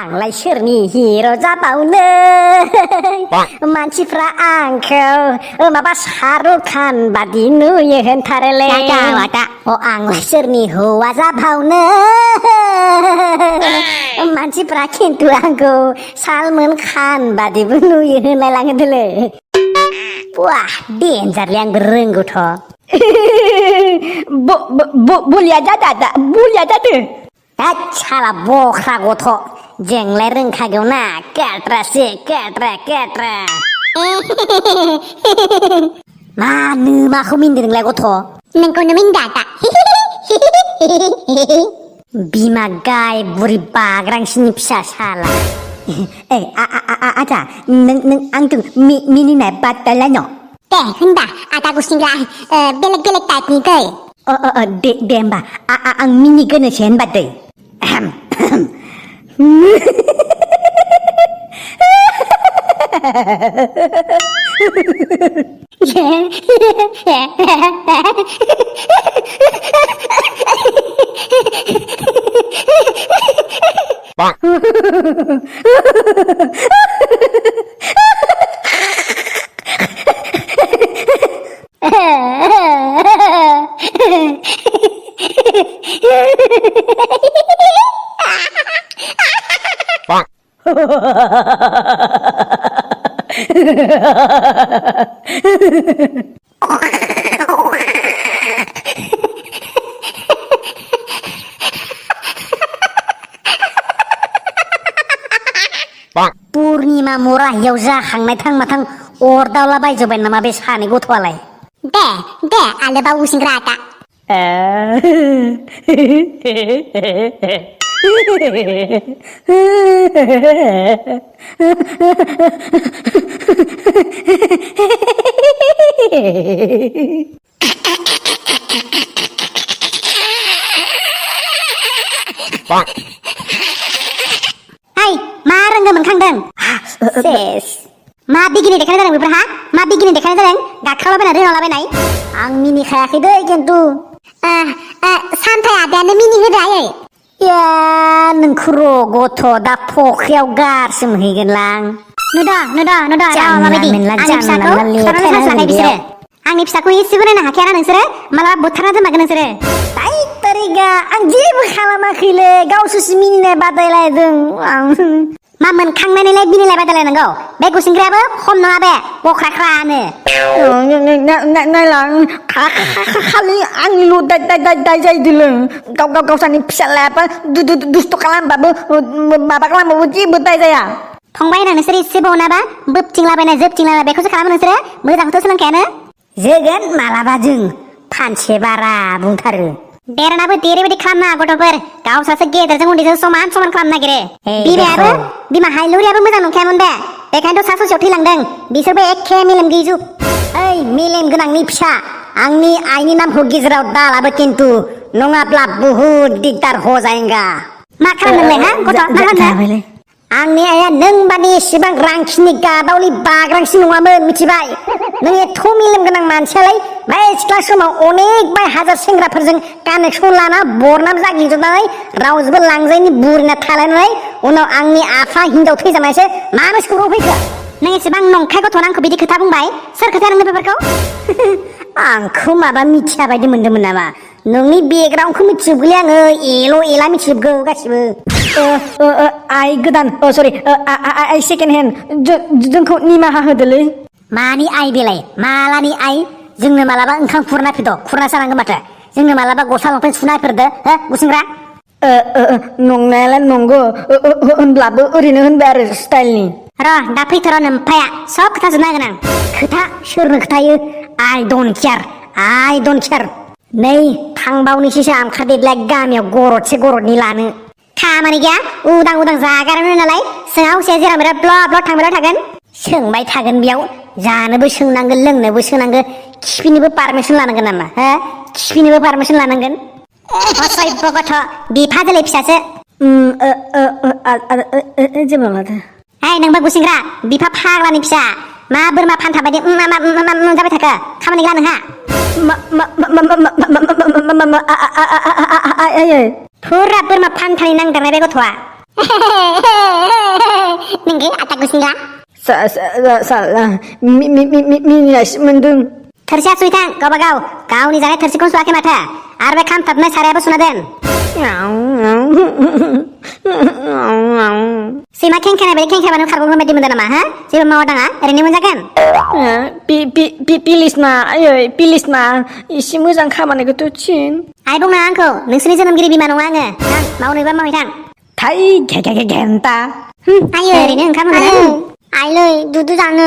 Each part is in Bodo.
आंलाय सोरनि हिर' जाबावनो मानसिफ्रा आंखौ माबा शाहरुख खान बादि नुयो होनथारोलै आंलाय सोरनि हौवा जाबावनो मानसिफ्रा खिन्थु आंखौ सालमान खान बादिबो नुयो होनलायलाङोदोलै वाह डेन्जारलै आंबो रोंगौथ' बुलिया जादो साला बख्रा गथ' जोंलाय रोंखागौ ना केट्रासो केट्रा मानो माखौ मिन्दों नोंलाय गथ' नोंखौनो मिन्दादा बिमा गाय बुरि बाग्रांसिनि फिसा साला आदा नों आंजों मिनिनाय बादायलाय न' दे होनबा आदा गुस्थिंग्रा बेलेग टाइपनि दै दे होमबा आं मिनिगोनोसै होनबा दै पुर्निमा मराहियाव जाखांनाय थां माथां अरदावला बायजोब्बाय नामा बे सानै गथ'आलाय दे आलोबा गुस्थिंग्रा आदा hai मा रोंगो मोनखांदों सेस मा बिगिनि देखायनाय जादों बेफोरहा मा बिगिनि देखायनाय जादों गाख्रावलाबायनाय रोंलाबायनाय आं मिनिखायाखै दै खिन्थु सानथाय आदायानो मिनि होदो आयै नोंखौ र' गथ' दा फख्रियाव गारसोमहैगोनलां नुदा माबायदि आंनि फिसाखौ एसेबो नायनो हाखायाना नोंसोरो मालाबा बुथारना दोनमागोन नोंसोरो तारिगा आं जेबो खालामाखैलै गावसोरसो मिनिनाय बादायलायदों मा मोनखांनानैलाय बिनिलाय बादायलायनांगौ बे गुसिंग्रायाबो खम नङा बे बख्राख्रानो नायलां खालि आंनिल' दाय जाहैदों गावसानि फिसालायाबो दुस्थ' खालामबाबो माबा खालामबाबो जेबो दाय जाया फंबाय नोंसोर एसे बावनाबा बोबथिंलाबायनाय जोबथिंलाबाय बेखौसो खालामो नोंसोरो मोजांखौथ' सोलोंखायानो जोगोन मालाबा जों फानसे बारा बुंथारो देरनाबो देरैबायदि खालामना गथ'फोर गावसासो गेदेरजों उन्दैजों समान खालामनो नागिरो बिमायाबो बिमा हायलुरियाबो मोजां नंखायामोन बे बेखायनोथ' सा ससेयाव थैलांदों बिसोरबो एखे मेलेम गैजुब ओइ मेलेम गोनांनि फिसा आंनि आइनि नामखौ गेजेराव दालाबो खिन्थु नङाब्ला बुहुद दिगदार हो जायेंगा मा खालामदोंलाय हा गथ' मा खालामदों आंनि आइया नों बादि एसेबां रांखिनि गादावलि बाग्रांसि नङामोन मिथिबाय नों एथ' मेलेम गोनां मानसियालाय बाय सिख्ला समाव अनेक बाय हाजार सेंग्राफोरजों कानेक्सन लाना बरनाम जाग्लिजोबनानै रावजोंबो लांजायनि बुरिना थालायनानै उनाव आंनि आफा हिनजाव थैजानायसो मानो सौराव फैखो नों एसेबां नंखाय गथ' आंखौ बिदि खोथा बुंबाय सोर खोथा नोंनो बेफोरखौ आंखौ माबा मिथिया बायदि मोनदोंमोन नामा नोंनि बेकग्राउन्डखौ मिथिजोबगोलै आङो एला मिथिजोबगौ गासिबो आइ गोदान सरि आइ सेकेन्ड हेन्ड जोंखौ निमाहा होदोलै मानि आइ बेलाय मालानि आइ जोंनो मालाबा ओंखाम खुरना फैद' खुरना जानांगौ माथो जोंनो मालाबा गस्ला लंपेन्ट सुना होफेरदो हो गुसिंग्रा नंनायालाय नंगौ होनब्लाबो ओरैनो होनबाय आरो स्टाइलनि र' दा फैथ'र' नोमफाया सब खोथा जोबनो हागोन आं खोथा सोरनो खोथायो आइ डन्ट केयार नै थांबावनोसैसो आमखा देदलाय गामियाव गरदनि लानो खामानि गैया उदां जागारानो नालाय सोंआवसे जेराव मेराव ब्लद थांबाय थागोन सोंबाय थागोन बेयाव जानोबो सोंनांगोन लोंनोबो सोंनांगोन खिफिनोबो पारमिसन लानांगोन नामा हो खिफिनोबो पारमिसन लानांगोन असभ्य गथ' बिफाजोलै फिसासो जेबो माथो हाय नोंबा गुसिंग्रा बिफा फाग्लानि फिसा मा बोरमा फान्था बायदि जाबाय थाखो खामानि गैला नोंहा फुरा बोरमा फान्थानि नांदारनाय बे गथ'आ नोंगो आटा गुसिंगा साला मिनियासो मोनदों थोरसिया सुइथां गावबा गाव गावनि जानाय थोरसिखौनो सुवाखै माथो आरो बे खामथाबनाय सारायाबो सुना दोन सैमा खेंखेनाय बायदि खेंखेबानो खारग'गोन बायदि मोनदों नामा हा जेबो मावा दाङा ओरैनो मोनजागोन प्लिज ना एसे मोजां खामानिखौथ' थिन आइ बुंनाङा आंखौ नोंसोरनि जोनोमगिरि बिमा नङा आङो थां मावनोबा मावहै थां थाइ घेन्टा आयै ओरैनो ओंखाम होगोन आइलै दुदु जानो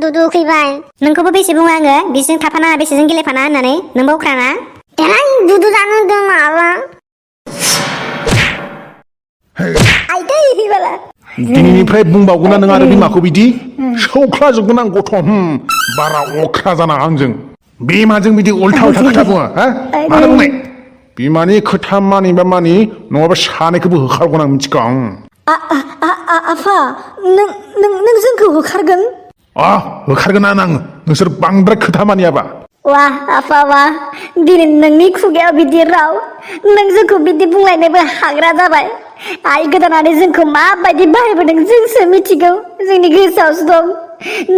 दुदु फैबाय नोंखौबो बेसे बुङो आङो बिसोरजों थाफाना बेसेजों गेलेफाना होननानै नोंबो अख्राना देलाय दुदु जानो होनदों माबा आइदै फैबाला दिनैनिफ्राय बुंबावगोन ना नों आरो बिमाखौ बिदि सौख्लाजोबगोन आं गथ' बारा अख्रा जाना आंजों बिमाजों बिदि उल्था उल्था खोथा बुङो हा मानो बुंनाय बिमानि खोथा मानिबा मानि नङाबा सानैखौबो होखारगोन आं मिथिगौ आफा नों जोंखौ होखारगोन होखारगोन आं नोंसोर बांद्राय खोथा मानियाबा वा आफा वा दिनै नोंनि खुगायाव बिदि राव नों जोंखौ बिदि बुंलायनोबो हाग्रा जाबाय आइ गोदानानै जोंखौ माबायदि बाहायबोदों जोंसो मिथिगौ जोंनि गोसोआवसो दं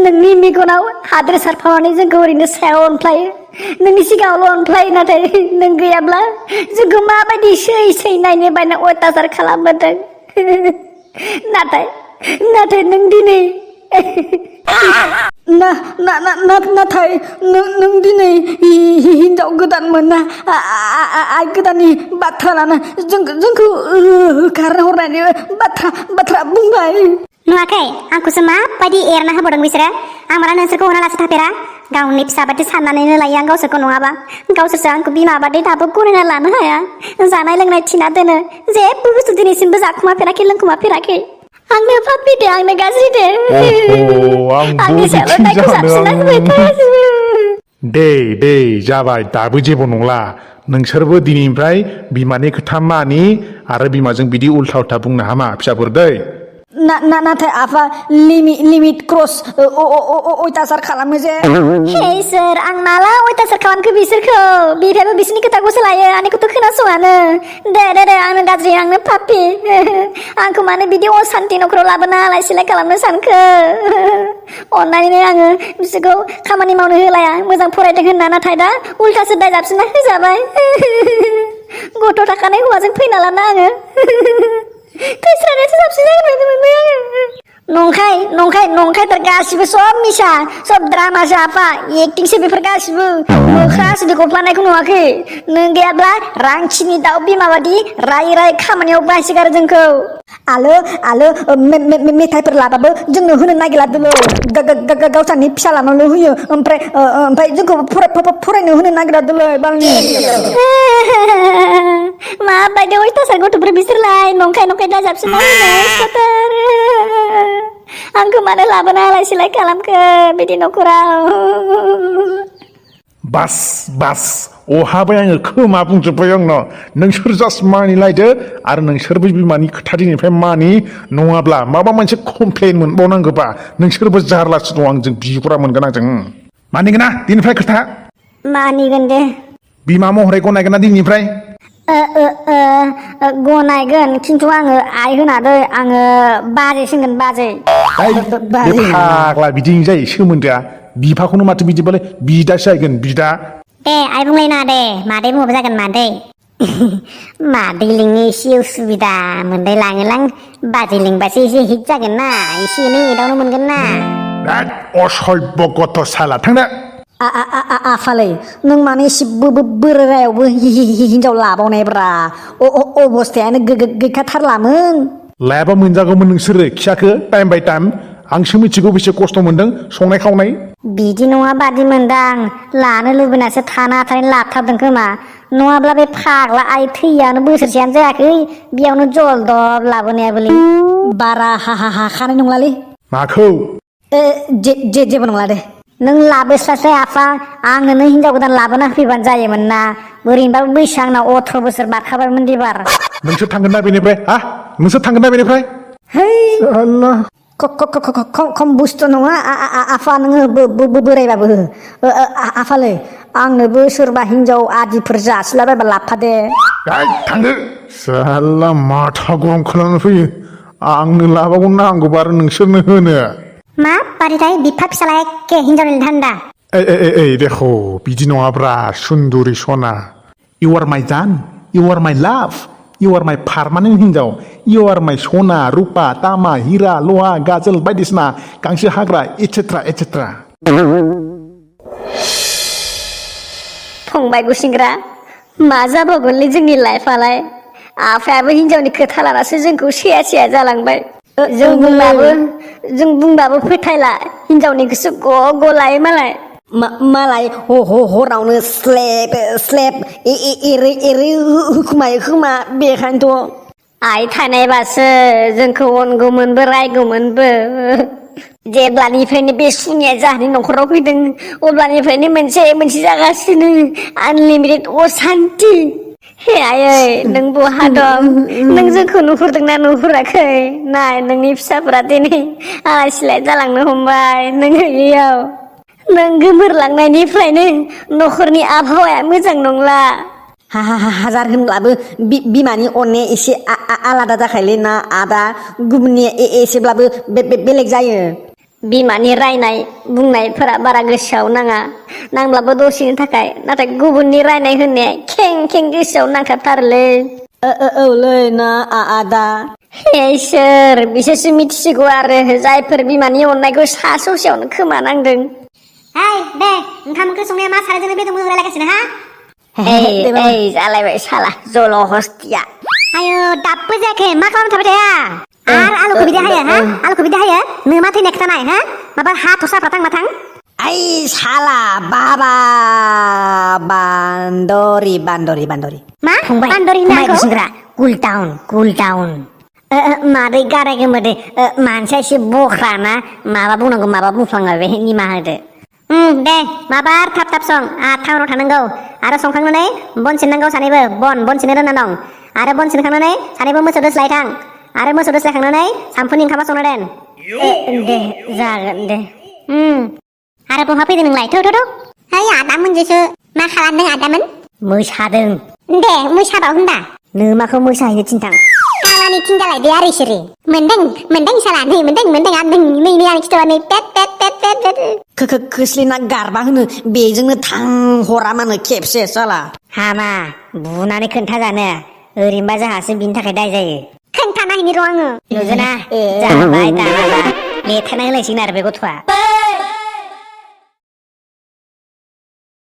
नोंनि मेगनाव हाद्रि सारफावनानै जोंखौ ओरैनो सायाव अनफ्लायो नोंनि सिगाङावल' अनफ्लायो नाथाय नों गैयाब्ला जोंखौ माबायदि सै नायनो बायना अयथासार खालामबोदों नाथाय नों दिनै नाथाय नों दिनै हिनजाव गोदान मोना आइ गोदाननि बाथ्रा लाना जोंखौ होखारहरनायनि बाथ्रा बुंबाय नुवाखै आंखौसो माबायदि एरना होबावदों बिसोरो आं माला नोंसोरखौ होना लासो थाफेरा गावनि फिसा बादि साननानैनो लायो आं गावसोरखौ नङाबा गावसोरसो आंखौ बिमा बादि दाबो गनायना लानो हाया जानाय लोंनाय थिना दोनो जेबो बुस्थु दिनैसिमबो जाखुमाफेराखै लोंखुमाफेराखै आंनो पापि दे आंनो गाज्रि दे आंनि सायावल' दायखौ जाबसिनना होबाय थागासिनो दे जाबाय दाबो जेबो नंला नोंसोरबो दिनैनिफ्राय बिमानि खोथा मानि आरो बिमाजों बिदि उल्था उल्था बुंनो हामा फिसाफोर दै नाथाय आफा लिमिट क्रस अयथासार खालामो जे हे सोर आं माला अयथासार खालामखो बिसोरखौ बिफायाबो बिसोरनि खोथाखौसो लायो आंनिखौथ' खोनासङानो दे आंनो गाज्रि आंनो पापि आंखौ मानो बिदि असान्ति न'खराव लाबोना आलाय सिलाय खालामनो सानखो अननानैनो आङो बिसोरखौ खामानि मावनो होलाया मोजां फरायदों होनना नाथाय दा उल्थासो दाय जाबसिनना होजाबाय गथ' थाखानाय हौवाजों फैना लाना आङो थैस्रानायसो साबसिन जागोन बायदि मोनबाय आङो नंखायथार गासिबो सब मिसा सब ड्रामासो आफा एक्टिंसो बेफोर गासिबो मोख्रा आसुदै गफ्लानायखौ नुवाखै नों गैयाब्ला रांखिनि दाउ बिमा बादि राय खामानियाव बाहायसिगारो जोंखौ आलो मेथाइफोर लाबाबो जोंनो होनो नागिरला दोलो गावसानि फिसालानावल' होयो ओमफ्राय जोंखौ फरायनो होनो नागिरा दोलो बालनि माबायदि अयथासार गथ'फोर बिसोरलाय नंखाय दाजाबसिनना होनाय आंखौ मानो लाबोना आलाय सिलाय खालामखो बिदि न'खराव बास अहाबाय आङो खोमा बुंजोब्बाय आंनो नोंसोर जास्ट मानिलायदो आरो नोंसोरबो बिमानि खोथा दिनैनिफ्राय मानि नङाब्ला माबा मोनसे कमप्लेन मोनबावनांगौबा नोंसोरबो जारलासो दं आंजों बिगुरा मोनगोन आंजों मानिगोन ना दिनैनिफ्राय खोथा मानिगोन दे बिमा महरै गनायगोन ना दिनैनिफ्राय गनायगोन खिन्थु आङो आइ होनादै आङो बाजै सोंगोन बाजै फाग्ला बिदि जायो सोमोन्दोआ बिफाखौनो माथो बिदिबालाय बिदासो जाहैगोन बिदा दे आइ बुंलायनाङा दे मादै बुङाबो जागोन मादै मादै लिंनो एसे उसुबिदा मोनदाय लाङोलां बाजै लिंबासो एसे हिट जागोन ना एसे एनै एदावनो मोनगोन ना असभ्य गथ' साला थांदो आफालै नों माने एसे बोरायावबो हिनजाव लाबावनायब्रा अबस्थायानो गैखाथारलामोन लायाबा मोनजागौमोन नोंसोरो खियाखो टाइम बाय टाइम आंसो मिथिगौ बेसे खस्थ' मोनदों संनाय खावनाय बिदि नङा बादि मोनदां लानो लुबैनासो थानो हाथारनानै लाथारदों खोमा नङाब्ला बे फाग्ला आइ थैयानो बोसोरसेयानो जायाखै बेयावनो जलदब लाबोनायाबोलै बारा हाखानाय नंलालै माखौ जेबो नंला दे नों लाबोस्लाय आफा आंनो नों हिनजाव गोदान लाबोना फैबानो जायोमोन ना ओरैनोबाबो बैसो आंना 18 बोसोर बारखाबायमोन दिबार नोंसोर थांगोन ना बेनिफ्राय नोंसोर थांगोन ना बेनिफ्राय खम बुस्थु नङा आफा नोङो बोरायबाबो आफालै आंनोबो सोरबा हिनजाव आदिफोर जासिलाबायबा लाफा दे थांदो साला माथा गरम खालामनो फैयो आंनो लाबागौ नांगौबा आरो नोंसोरनो होनो मा बारिथाय बिफा फिसाला एखे हिनजावनि धान्दा ओइ देखो बिदि नङाब्रा सुन्दुरि सना इउ आर माइ जान इउ आर माइ लाभ इउ आर माइ पारमानेन्ट हिनजाव इउ आर माइ सना रुपा तामा हिरा लहा गाजोल बायदिसिना गांसो हाग्रा एटसेट्रा एटसेट्रा फंबाय गुसिंग्रा मा जाबावगोनलै जोंनि लाइफआलाय आफायाबो हिनजावनि खोथा लानासो जोंखौ सेया सेया जालांबाय जों बुंबाबो फोथायला हिनजावनि गोसो ग लायो मालाय मालाय हरावनो स्लेब स्लेब एरै एरै होखुमायो खोमा बेखायनोथ' आइ थानायबासो जोंखौ अनगौमोनबो रायगौमोनबो जेब्लानिफ्रायनो बे सुनिया जाहानि न'खराव फैदों अब्लानिफ्रायनो मोनसे जागासिनो आनलिमिटेड असान्ति हे आयै नों बहा दं नों जोंखौ नुहुरदोंना नुहुराखै नाय नोंनि फिसाफोरा दिनै आलाय-सिलाय जालांनो हमबाय नों गैयैयाव नों गोमोरलांनायनिफ्रायनो न'खरनि आबहावाया मोजां नंला हाजार होनब्लाबो बिमानि अननाया एसे आलादा जाखायोलै ना आदा गुबुननि एसेब्लाबो बेलेग जायो बिमानि रायनाय बुंनायफोरा बारा गोसोआव नांब्लाबो दसेनि थाखाय नाथाय गुबुननि रायनाय होननाया खें गोसोआव नांखाथारोलै औलै ना आदा इसोर बिसोरसो मिथिसिगौ आरो जायफोर बिमानि अननायखौ सा ससेयावनो खोमानांदों हाय दे ओंखाम ओंख्रि संनाया मा सारायजोंनो बेदरजों रायलायगासिनो हा ओइ जालायबाय साला जल हस्तिया आयो दाबो जायाखै मा खालामनो थाबाय थाया आरो आलुखौ बिदि हायो हा आलुखौ बिदि हायो नोमा थैनाय खोथानाय हा माबा हा थसाफ्रा थां माथां ओइ साला बाबा बान्दरि मा बान्दरि होनना गुसिंग्रा कुल डाउन मादै गाराय गोमोदै मानसिया एसे बख्राना माबा बुंनांगौ माबा बुंफ्लाङो बे निमाहा होदो दे माबा थाब सं टाउनाव थानांगौ आरो संखांनानै बन सिननांगौ सानैबो बन सिननो रोंना दं आरो बन सिनखांनानै सानैबो मोसौ दोस्लायथां आरो मोसौ दोस्लायखांनानै सानफुनि ओंखामा संना दोन दे जागोन दे आरो बहा फैदों नोंलाय थौ ओइ आदामोनजोंसो मा खालामदों आदामोन मोसादों दे मोसाबाव होनबा नोमाखौ मोसाहैनो थिनथां कालानि थिंगालायदो आरो इसोरो मोनदों साला नै मोनदों आं नै आं खिथाबा नै पेट खोस्लिना गारबा होनो बेजोंनो थां हरा मानो खेबसे साला हामा बुनानै खोन्थाजानो ओरैनोबा जोंहासो बिनि थाखाय दाय जायो खोन्थाना हैनि र' आङो नुजोना जाबाय दानाबा लेथायना होलायसिगोन आरो बे गथ'आ